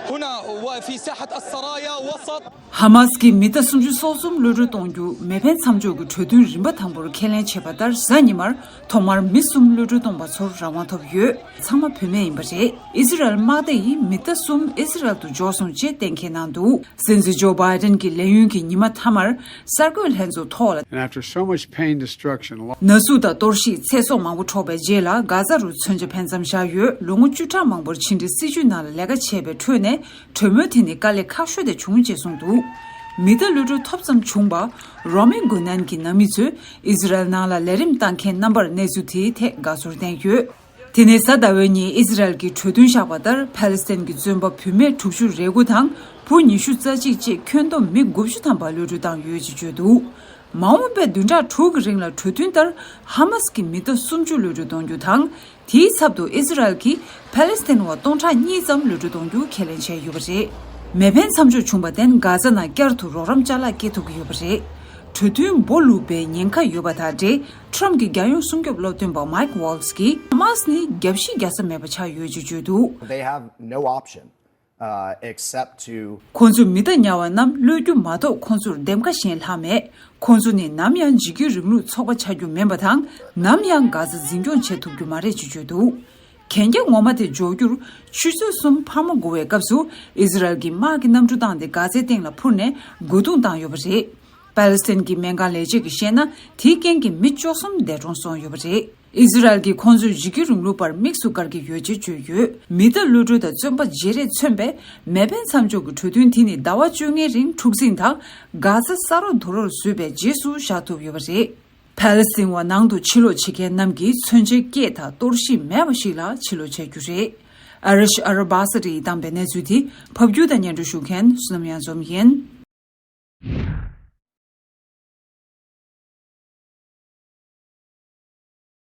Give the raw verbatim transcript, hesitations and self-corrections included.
هنا وفي ساحة السرايا وسط. ཧ་མཱས་ཀྱིས་མི་ཐ་སུམ་ཅུ་སོ་གསུམ་གློད་གྲོལ་གཏོང་རྒྱུ་མེ་འཕེན་མཚམས་འཇོག་གི་གྲོས་མཐུན་རིམ་པ་དང་པོར་ཁས་ལེན་བྱས་པ་ལྟར། གཟའ་ཉི་མར་ཐོག་མར་མི་གསུམ་གློད་གྲོལ་གཏོང་པ་ཚོར་རང་དབང་ཐོབ་ཡོད། ཚང་མ་བུད་མེད་ཡིན་པ་རེད། ཨི་ཟི་རལ་དམག་སྡེ་ཡིས་མི་ཐ་གསུམ་ཨི་ཟི་རལ་དུ་འབྱོར་སོང་ཅེས་གཏན་འཁེལ་གནང་འདུག། སྲིད་འཛིན་ཇོ་བྷའི་ཌེན་གྱི་ལས་ཡུན་གྱི་ཉི་མ་མཐའ་མར་གསར་འགོད་ལྷན་ཚོགས་ཐོག་ལ། And after so much pain, destruction, lo- ན་ཟུག་དང་གཏོར་བཤིག་ཚེ་སྲོག་མང་པོ་འཕྲོག་པའི་རྗེས་ལ། གྷ་ཛ་རུ་མཚོན་ཆ་འཕེན་མཚམས་བཞག་ཡོད། ལོ་ངོ་བཅུ་ཕྲག་མང་པོར་ཕྱི་འབྲེལ་སྲིད་ཇུས་ནང་ལ་ལས་ཀ་བྱས་པའི་ཁྲོད་ནས། གྲོས་མོལ་དེ་ནི་དཀའ་ལས་ཁག་ཤོས་དེ་བྱུང་ཅེས་གསུངས་འདུག། མི་ཐ་གློད་གྲོལ་ཐོབ་ཙམ་བྱུང་བ། རོ་མི་འགོ་ནན་གྱི་ནང་མི་ཚོས་ཨི་ཟི་རལ་ནང་ལ་ལས་རིམ་བཏང་མཁན་རྣམ་པར་གནས་ཚུལ་དེའི་ཐད་དགའ་ཚོར་བསྟན་ཡོད། དེ་ནས་གཟའ་ཟླ་བའི་ཉིན་ཨི་ཟི་རལ་གྱིས་གྲོས་མཐུན་བཞག་པ་ལྟར། ཕཱ་ལེ་སི་ཐན་གྱི་བཙོན་པ་བུད་མེད་དྲུག་ཅུ་རེ་དགུ་དང་བུ་ཉི་ཤུ་རྩ་གཅིག་བཅས་ཁྱོན་བསྡོམས་མི་དགུ་བཅུ་ཐམ་པ་གློད་གྲོལ་བཏང་ཡོད་ཅེས་བརྗོད་འདུག། མ་འོངས་པའི་བདུན་ཕྲག་དྲུག་གི་རིང་ལ་གྲོས་མཐུན་ལྟར་ཧ་མཱས་ཀྱིས་མི་ཐ་སུམ་ཅུ་གློད་གྲོལ་གཏོང་རྒྱུ་དང་། དེའི་ཚབ་ཏུ་ཨི་ཟི་རལ་གྱིས་ཕཱ་ལེ་སི་ཐན་བ་སྟོང་ཕྲག་གཉིས་ཙམ་གློད་གྲོལ་གཏོང་རྒྱུ་ཁས་ལེན་བྱས་ཡོད་པ་རེད། མེ་འཕེན་མཚམས་འཇོག་བྱུང་བར་བརྟེན། གྷ་ཛ་ནང་བསྐྱར་དུ་རོགས་རམ་ཅ་ལག་སྐྱེལ་ཐུབ་ཀྱི་ཡོད་པ་རེད། གྲོས་མཐུན་སྦོ་ལུག་པའི་ཉེན་ཁ་ཡོད་པ་དང་འབྲེལ། ཁྲོམ་གྱི་རྒྱལ་ཡོངས་སྲུང་སྐྱོབ་སློབ་སྟོན་པ་མཱིག་ཝོལ་ཙི་གིས། ཧ་མཱས་ནི་རྒྱབ་བཤིག་རྒྱག་ས་མེད་པ་ཆགས་ཡོད་ཅེས་བརྗོད་འདུག། They have no option, uh, except to ཁོང་ཚོས་མི་ཐ་ཉར་བ་རྣམས་གློད་རྒྱུ་མ་གཏོགས་ཁོང་ཚོར་འདེམས་ཀ་གཞན་ལྷག་མེད། ཁོང་ཚོ་ནི་ནམ་ཡང་འཇིགས་སྐུལ་རིང་ལུགས་ཚོགས་པ་ཆགས་རྒྱུ་མིན་པ་དང་། ནམ་ཡང་གྷ་ཛ་འཛིན་སྐྱོང་བྱེད་ཐུབ་རྒྱུ་མ་རེད་ཅེས་བརྗོད་འདུག། གན་རྒྱ་ངོ་མ་དེ་འཇོག་རྒྱུར་ཆུ་ཚོད་གསུམ་འཕར་མ་འགོར་བའི་སྐབས་སུ། ཨི་ཟི་རལ་གྱིས་དམག་གི་གནམ་གྲུ་བཏང་སྟེ་གྷ་ཛའི་སྟེང་ལ་འཕུར་ནས་རྒོལ་རྡུང་བཏང་ཡོད་པ་རེད། པཱ་ལེ་སི་ཐན་གྱི་སྨན་ཁང་ལས་བྱེད་ཀྱིས་བཤད་ན། དེའི་རྐྱེན་གྱིས་མི་བཅུ་གསུམ་འདས་གྲོངས་སོང་ཡོད་པ་རེད། ཨི་ཟི་རལ་གྱིས་ཁོང་ཚོས་འཇིགས་སྐུལ་རིང་ལུགས་པར་དམིགས་སུ་བཀར་གྱི་ཡོད་ཅེས་བརྗོད་ཡོད། མི་ཐ་གློད་གྲོལ་དང་བཙོན་པ་བརྗེ་རེས་མཚོན་པའི་མེ་འཕེན་མཚམས་འཇོག་གི་གྲོས་མཐུན་དེ་ནི་ཟླ་བ་བཅོ་ལྔའི་རིང་འཁྲུག་འཛིང་དང་། གྷ་ཛ་ས་རོ་རྡོ་རོར་བཟོས་པའི་རྗེས་སུ་བཞག་ཐུབ་ཡོད་པ་རེད། ཕཱ་ལེ་སི་ཐན་བ་ནང་དུ་ཕྱིར་ལོག་བྱེད་མཁན་རྣམས་ཀྱིས་མཚོན་ཆའི་སྐད་དང་གཏོར་བཤིག་མེད་པ་ཞིག་ལ་ཕྱིར་ལོག་བྱ་རྒྱུ་རེད། ཨ་རིཤ་ཨ་ར་བྷ་ས་རིས་བཏང་པའི་གནས་ཚུལ་དེ་ཕབ་སྒྱུར་དང་སྙན་སྒྲོན་ཞུ་མཁན་བསོད་ནམས་གཡང་འཛོམས་ཡིན།